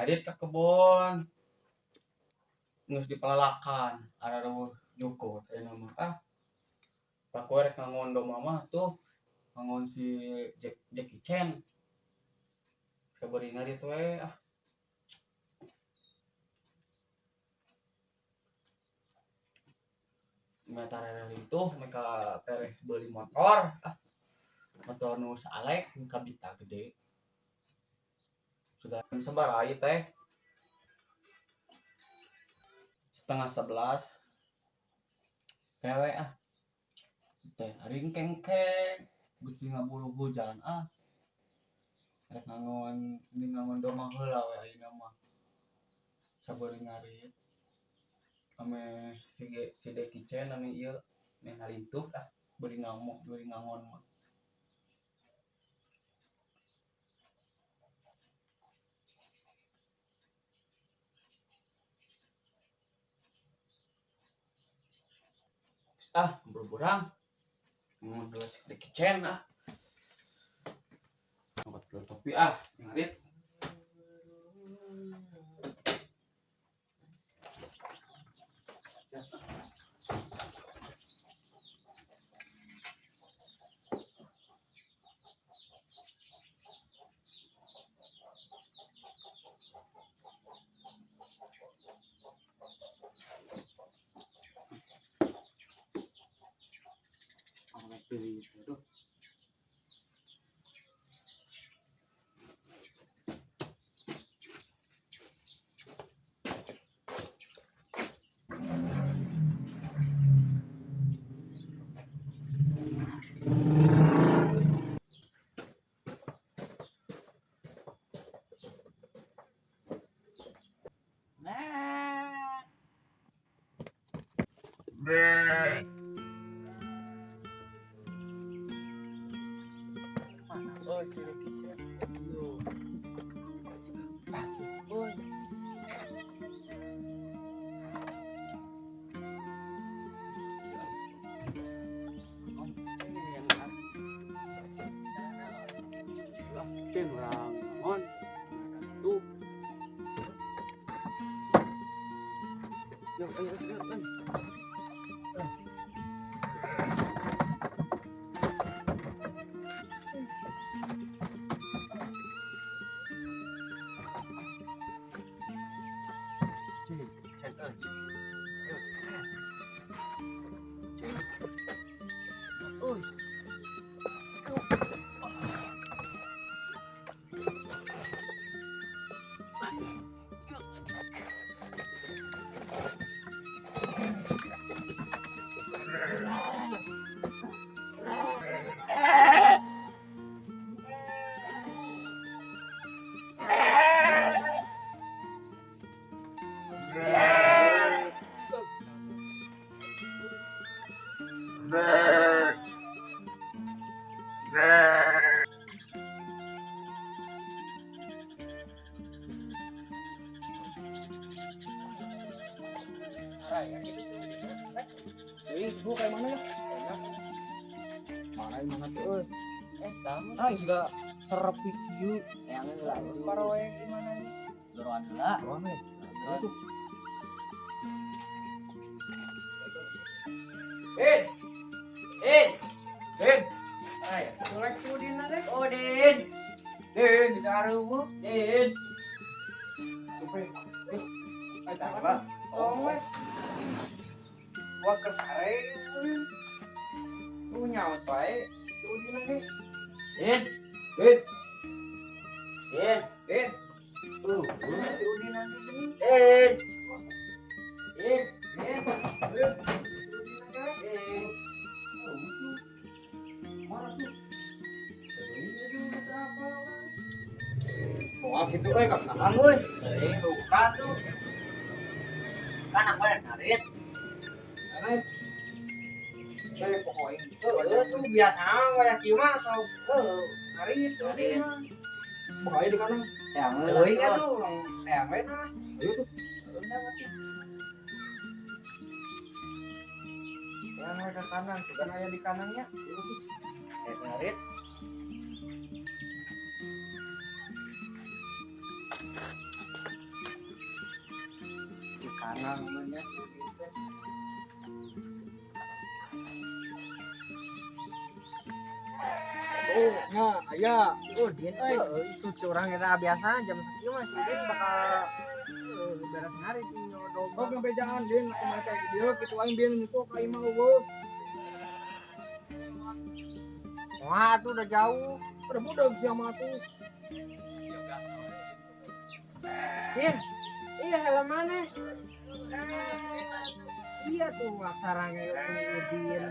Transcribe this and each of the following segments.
Ngarit ka kebon. Geus dipalalakan arareuweuh jukut ayeuna mah ah. Paku rek ngangon domba mah tuh ngangon si Jackie Chan. Sabari ngarit we ah. Meta tuh mereka tereh beli motor ah. Motor nu saalek nu kabita gede. Sudah sabaraha ieu teh? 10.30. Kewe ah. Teh ari kengkeng gusti ngaburu hujan ah. Rek ngangon ini ngangon domba heula we ayeuna mah. Sabari ngarit. Ame si Jackie Chan ame ieu meh ngalintuh ah beuring ngamuk beuring ngangon mah. Ah, buru-burang. Ngangon heula si Jackie Chan ah. Angkat heula topi ah, ngarit. Pilih itu tuh. Mana euy si Jackie Chan? Yo. Euy. Cen orang ngon. Tuh. Yo, ayo, ayo, ayo. Cen, cen, euy. Ayo. Cen. Euy. Ini susu kayak mana ya? Mana mana tuh? Ah, juga serep kieu. Yang lagi. Paroe gimana ini? Dorongan heula. Dorongan we. Tuh. Din. Din. Din. Ay, tulak Udin rek. Udin. Din, dikareuweuh. Din. Supe. Ay, tama. Tong we. Wah kesare. Tuh nyaut wae. Tuh Udin ge. Din. Din. Din. Din. Tuh, si Udin nanti gini. Din. Din. Din. Din. Din. Mana tuh? Wah gitu euy ka kanang euy. Euy, buka tuh. Kan aku ada ngarit. Ngarit. Pokoknya Heuh tuh biasa mah kieu mah sok heuh ngarit ngarit. Pokoknya di kanang. Yang Euy atuh yang we tah. Ayo tuh. Yang we ke kanan, tuh kan aya di kanannya. Ayo tuh. Ngarit. Tenang namanya. Oh, nya aya. Oh, Din euy. Itu curang eta biasa jam sakieu mah si Din bakal beres ngarit nyodog. Oh, ngabejaan Din kumaha teh di dieu kitu aing bieu nyusul ka imah eueuh. Wah, tuh udah jauh. Udah budak sia mah tuh. Din, iya helm mana? Iya tuh aksaranya Udin.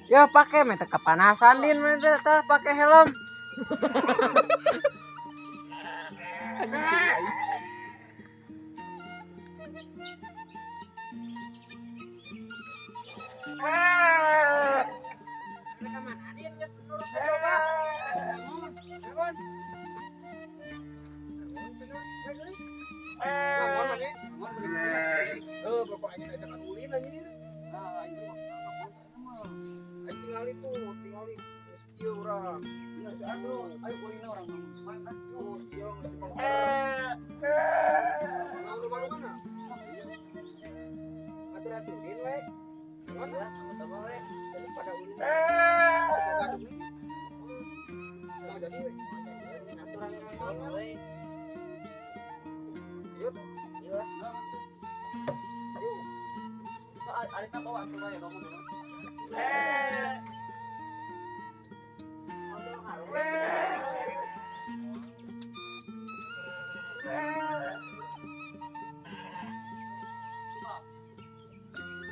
Ya pakai mete kepanasan Din mete tah pakai helm. Mereka mana Din geus nurut coba. Bangun. Bangun maneh. Pokok aing ajakan ulin anjir. Nah, itu mah. Aing tingali tuh, tingali geus kieu urang. Aduh, ayo ulina urang mah. Terus ieu geus dipangker. Nah, lu baru mana? Atur asulin we. Mana? Anggota we daripada ulin. Boga duit. Nah, jadi we. Aturan ngomong we. Ieu tuh. Iya. Ayo. Arita bawa atuh bae ngomong.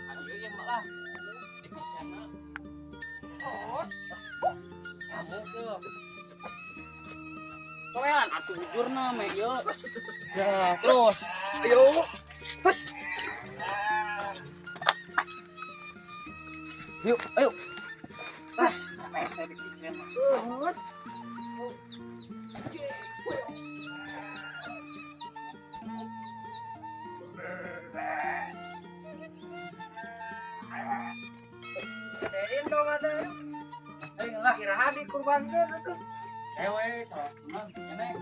Ayo ya mak lah. Dikasiana. Terus. Ngamuk teu. Toean atuh bujurna me ieu. Ya, terus. Ayo. Hus. Yuk, ayo. Hus. Terus. Gedein dong atuh. Ayo lah. Iraha dikurbankeun atuh. Ewe, tenang, enek.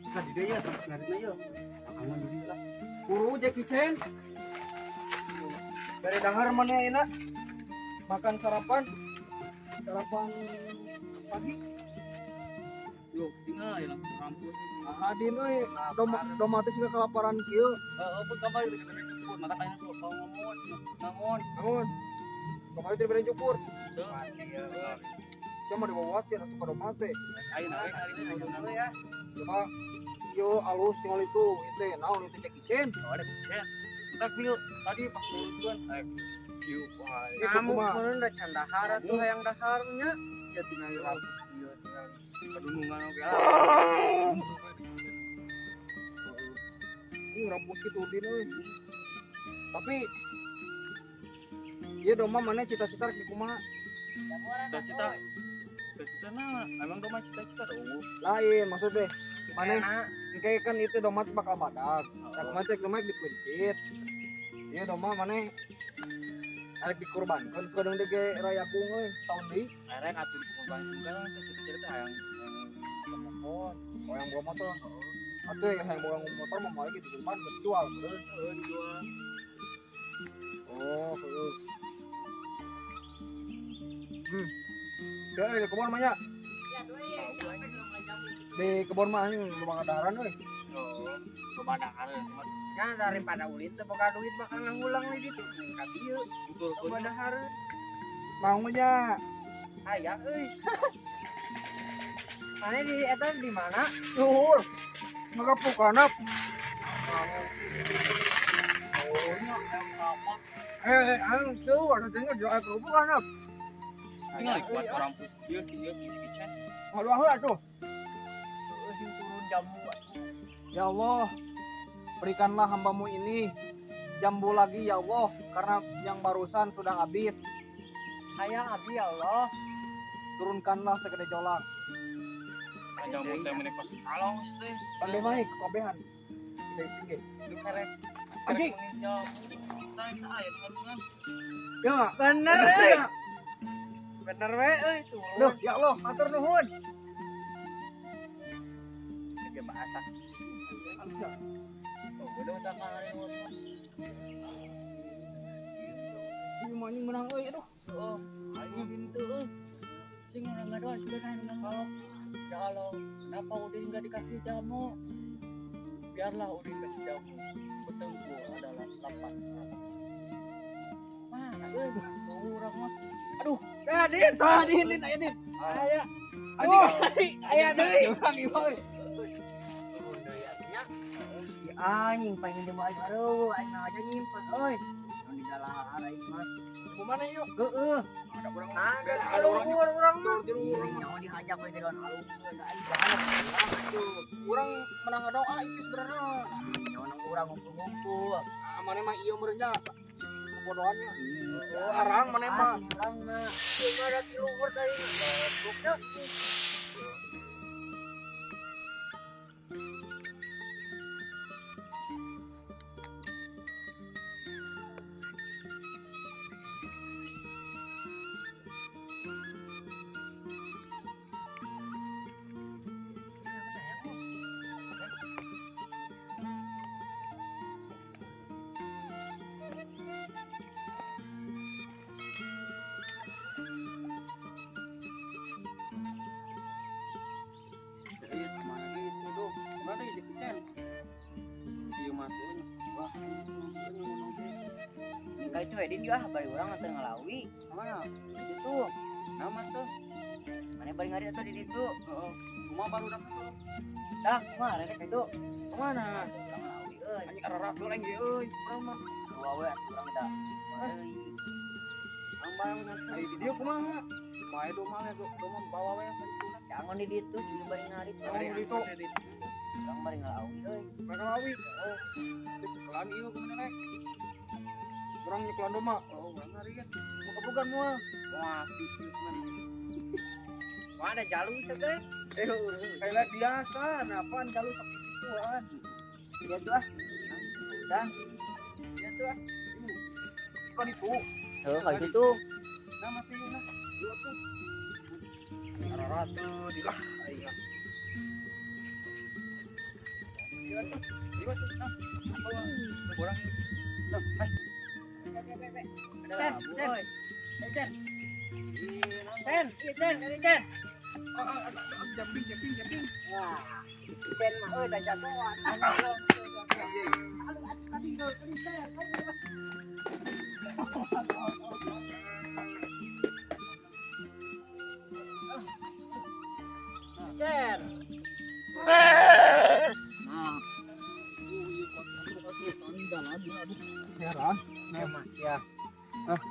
Kita di dieu ya, tempat ngaritna ieu. Makangan di dieu lah. Buru Jackie Chan. Dari dahar mana enak? Makan sarapan. Sarapan pagi. Yuk, tinggal ya langsung rampus. Ah, Din euy, domatis nggak kelaparan kieu. Heeh, pun kamari teh kita cukur, mata kayaknya tuh kau ngomong, naon. Naon? Kamari teh diberi cukur. Tuh. Sama dibawa watir atuh ka domate. Ayeuna we kali itu Dulu ya. Coba ieu alus tinggal itu, itu naon itu Jackie Chan. Oh, ada kucing. Entar pieu tadi pas nonton, pieu wae. Itu Kamu kumaha? meureun da can dahar atuh hayang daharnya. Ya tinggal rampus ieu tinggal. Kadunungan oge ah. Butuh we di kucing. Ini rampus kitu Din euy. Tapi ieu domba mana cita-cita rek di kumaha? Cita-cita cita-cita nah, emang domba cita-cita dong. Lain maksudnya mana Enak. kayak kan itu domba tuh bakal badak. Nah, kemarin teh domba dipencit. Iya domba mana arek dikurbankan terus kadang ge raya kung euy setahun deui. Arek atuh dikurban juga kan cita-cita teh hayang motor. Oh yang bawa motor. Atuh yang bawa motor mah moal ge dikurban dijual beureun. Heeh, dijual. Oh, heeh. Ya, di kebun mah nya. Di kebun mah anjing loba kadaharan euy. Oh, loba dahar. Kan daripada ulin teu boga duit bakal ngulang di ditu. Ka dieu Betul, loba dahar. Mau nya. Aya euy. Mana di eta di mana? Luhur. Ngagapukanap. Oh, nya. Anu tuh ada tengok jual kerupuk kanap. Tinggal kuat orang pus ieu si ieu si Jackie Chan. Halu heula tuh. Heeh, sing turun jambu atuh. Ya Allah, berikanlah hambamu ini jambu lagi ya Allah, karena yang barusan sudah habis. Hayang abdi ya Allah. Turunkanlah segede jolang. Jambu teh meuni pas kalong teh. Pandai mah kabehan. Gede tinggi. Lu kerek. Anjing. Tah aya tulungan. Ya nggak? Bener Bener euy. nggak? Bener we euy tuh. Duh, ya Allah, hatur nuhun. Asak. Oh, udah tak kalah. Si anjing menang euy aduh. Oh, aing gitu euy. Sing urang ngadoa sebenarnya menang. Kalau kenapa Udin nggak dikasih jamu? Biarlah Udin kasih jamu. Betengku adalah 8. Mana euy, urang mah. Aduh, Din, tah Din, aya Din. Aya. Aduh, aya deui. Urang ieu euy. Turun deui atunya. Si anjing pengen di aing baru, aing aja nyimpen euy. Nu di dalahar aing mah. Kumaha yuk? Heeh. Ada urang. Nah, Ada urang urang mah. Tilu urang mah. Nyawa dihajak we di daun alungkeun aing banget. Urang menang doa itu sebenarnya. Nyawa nang urang ngumpul-ngumpul. Ah, mana mah ieu meureun nya. Kebodohannya. Oh, arang mana mah. Asli urang mah. Ieu mah da tilu luhur tadi. Gobloknya. Iya, kemana deui itu duh? Kemana deui di kucen? Ieu mah tuh. Wah, Enggak itu Edin juga bari urang teu ngalawi. kemana? Di ditu. Nama tuh. Mana bari ngari atuh di ditu. Heeh. Kumaha baru datang tuh? Dah, kumaha rek itu? Kemana? Urang ngalawi euy. Anjing ararat lu aing ge euy, urang mah. Dua we atuh urang da. Ang barang nanti. Ai di dieu kumaha? Bae do mah do mah bawa we ka ditu. Jangan di ditu ieu bari ngari. Jangan di ditu. Urang bari ngalawi euy. Mereka lawi. Heeh. Cekelan ieu kumaha rek? Urang nyekelan domba. Oh, urang ngari ya. Mau kebukan moal. Wah, gitu man. Wah, ada jalur sia teh. Kayak biasa, nah apaan jalur sapi gituan. Iya tuh ah. Udah. Iya tuh ah. Kan itu. Heuh, kayak gitu. Nama tuh nah. Iya tuh. Ararat tuh dilah aing lah. Iya tuh. Iya tuh. Nah, bawa urang. Nah, hai. Cen, Cen. Cen. Cen, iya Cen, iya Cen. Jumping, jumping, jumping. Wah, Cen mah euy da jagoan. Aduh, tadi tadi Cen. Cen. Nah. Heran. Ya Mas ya. Ah.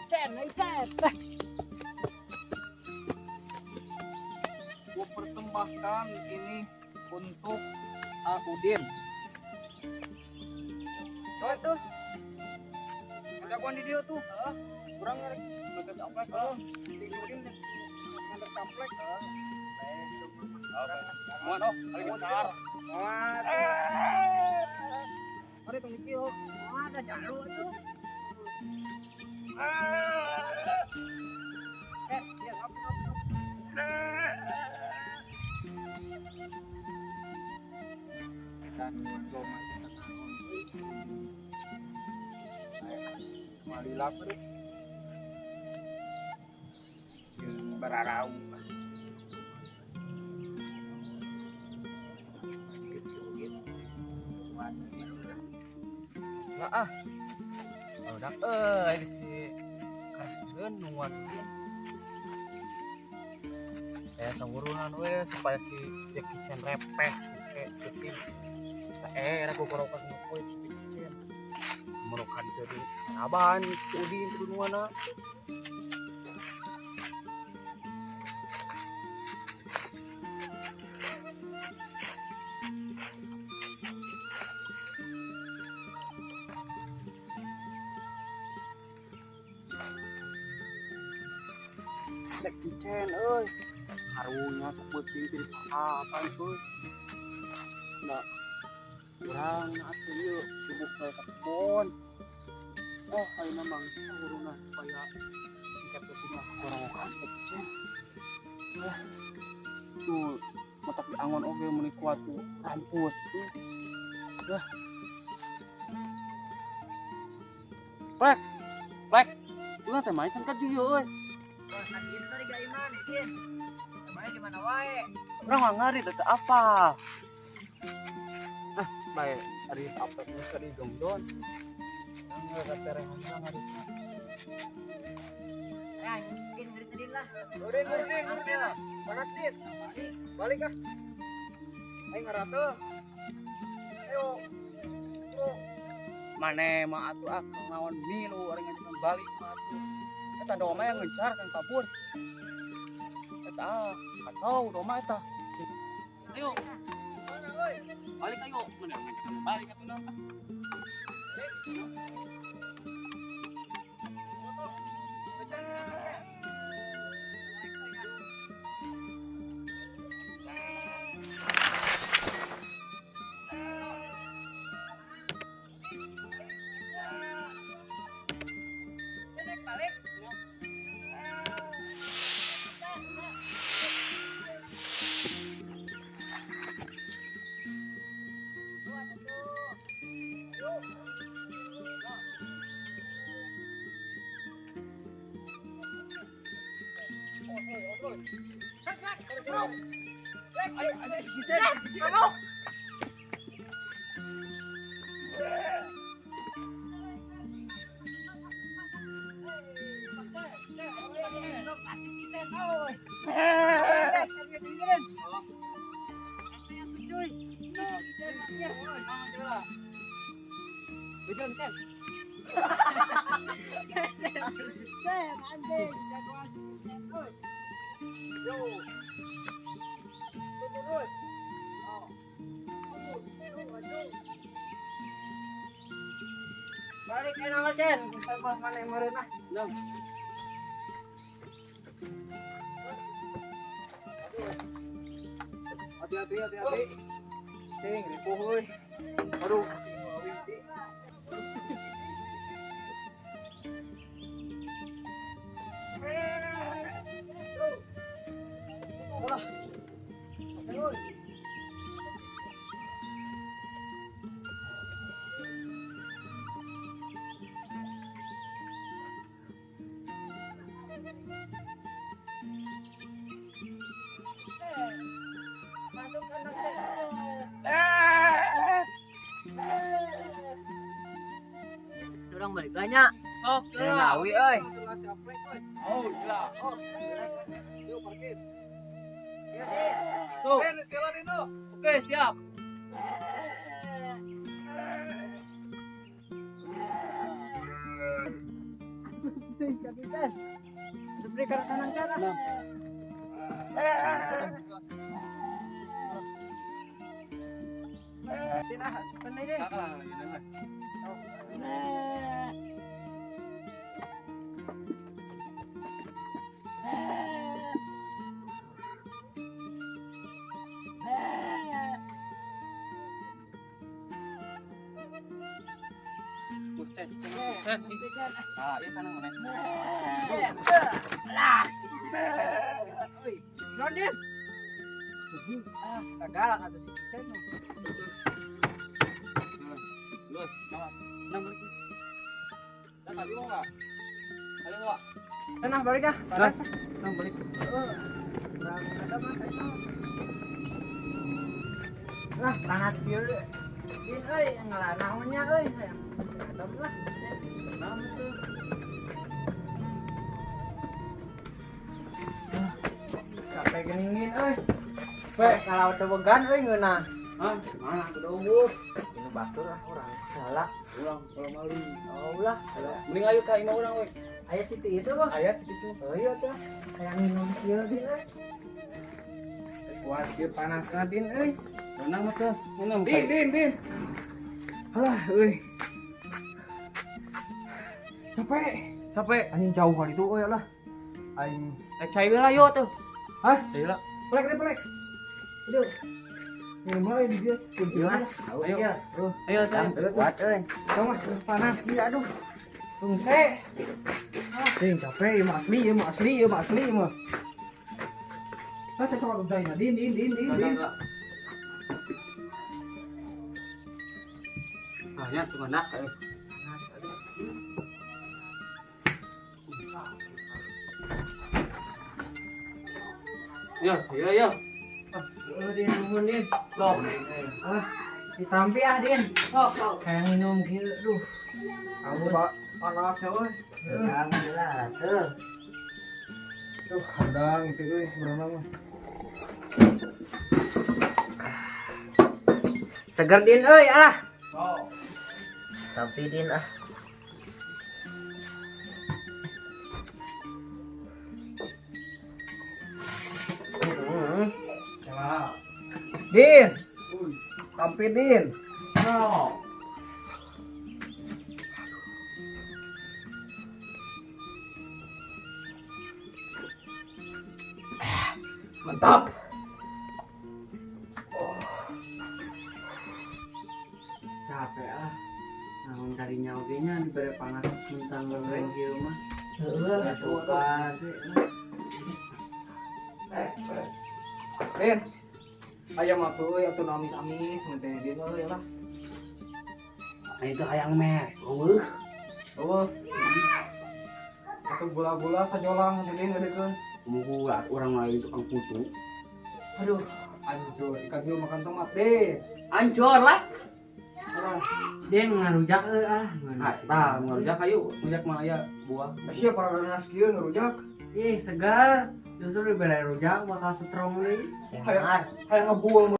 Cen, ayo Cen. Gua persembahkan ini untuk Udin. Coy tuh. Jagoan di dia tuh. Kurang ngeri. Bagus apa? Oh, di Udin nganter komplek. Muat oh, lagi bentar. Wah, Mari tong iki oh. ada jalur tuh. Eh, ya ngap ngap. Kita doma kita naon. Mali lapar. Jeung bararau. Lah ah. Udah euy si kasieun nungguan ieu. Ya sanggurunan we supaya si Jackie Chan repeh kayak cetin. Era gogorokan ngopoy si Jackie Chan. Merokan teu di saraban si Udin kudu nuana. Jackie Chan euy. Karunya tuh penting jadi apa itu? Nah, kurang atuh ieu sibuk we ka kebon. Oh, ayeuna mah uruna supaya engke penting mah gorowokan teh. Lah, tuh matak diangon oge meuni kuat tuh rampus tuh. Lah. Plek. Plek. Urang teh main kan ka dieu euy. Tadi tadi gak iman, Din. Mana di mana wae? Urang mah ngari teh apa? Ah, bae ari apa geus tadi dongdon. Nang terehan ari. Ya, mungkin ngeri tadi lah. Urin, urin, urin lah. Panas din. Balik ah. Ayo ngarate. Ayo. Oh. Mane mah atuh ah ngaon milu orang ngajakan balik mah atuh. Eta doma yang ngejar kan kabur. Eta ah, kacau doma eta. Ayo. Mana euy? Balik ayo. Mana ngajakan balik atuh nah. Balik ke nama Chen, bisa gua mana yang meureun ah. Hati-hati, hati-hati. Cing, ripuh euy. Aduh. Masuk kandang Chen. Orang balik banyak. Sok Nawi euy. Oh, gila. Oh, yuk parkir. Sok. Jalan itu. Oke, siap. Sebenarnya karena kanan kan. Din ah, asupan deui, Din. Sukses, sukses. Ah, iya kana mana? Lah. Non, Din. Ah, galak atuh si Kicen mah. Lu, enam balik. Dah kali mau enggak? Kali mau enggak? Nah, balik ah. Panas ah. Enam balik. Lah, panas kieu. Din euy, ngalah naonnya euy hayang. Adem lah. Enam tuh. Capek geningin euy. We, kalau tebegan euy ngeunah. Hah? Mana aku udah Ini batur ah urang. Salah. Ulang kalau malu. Oh lah. Mending ayo ka imah urang we. Aya citi ieu mah. Aya citi itu. Oh iya tuh. Hayang minum kieu din euy. Kuat kieu panasna din euy. Renang mah tuh. Renang. Din, din, din. Alah euy. Capek. Capek. Anjing jauh kali itu euy lah. Aing Rek cai we lah yo tuh. Hah? Cai heula. Pelek deh pelek. Aduh. Minum lagi di dia. Kunci Ayo, ayo. ayo. Ayo, cai. Kuat euy. Tong ah, panas kieu aduh. Tungse. Ah, ting capek ieu mah asli, ieu mah asli, ieu mah asli ieu mah. Ah, cocok atuh cai din din din din. Din. Ah, nya tunggu nak. Ayo. Yo, cai yo. Euy, Din, nuhun, Din. Sok. Ah, ditampi ah, Din. Sok, sok. Kayak minum kieu, duh. Kamu Pak, panasnya euy. Jangan lah, tuh. Duh, kadang itu euy sebenarnya mah. Seger Din euy, alah. Sok. Tampi Din ah. Din. Tampi Din. Sok. Mantap. Capek ah. Naon karinya oge nya dibere panas mentang leuweung kieu mah. Heeh, suka sih. Din. Ayam atuh euy atuh nu amis-amis mun teh Din euy lah. Nah, itu hayang meh. Eueuh. Eueuh. Atuh gula-gula sajolang atuh Din ngeudekeun. Mugu urang mah tukang putu. Aduh, hancur. Ikan hiu makan tomat deh. Hancur lah. Alah, Din ngarujak euy ah. Ah, tah, ngarujak ayo, ngarujak mah aya buah. sia para nanas kieu ngerujak. Ih, segar. Justru dibere rujak bakal strong deui. Hayang ngebul.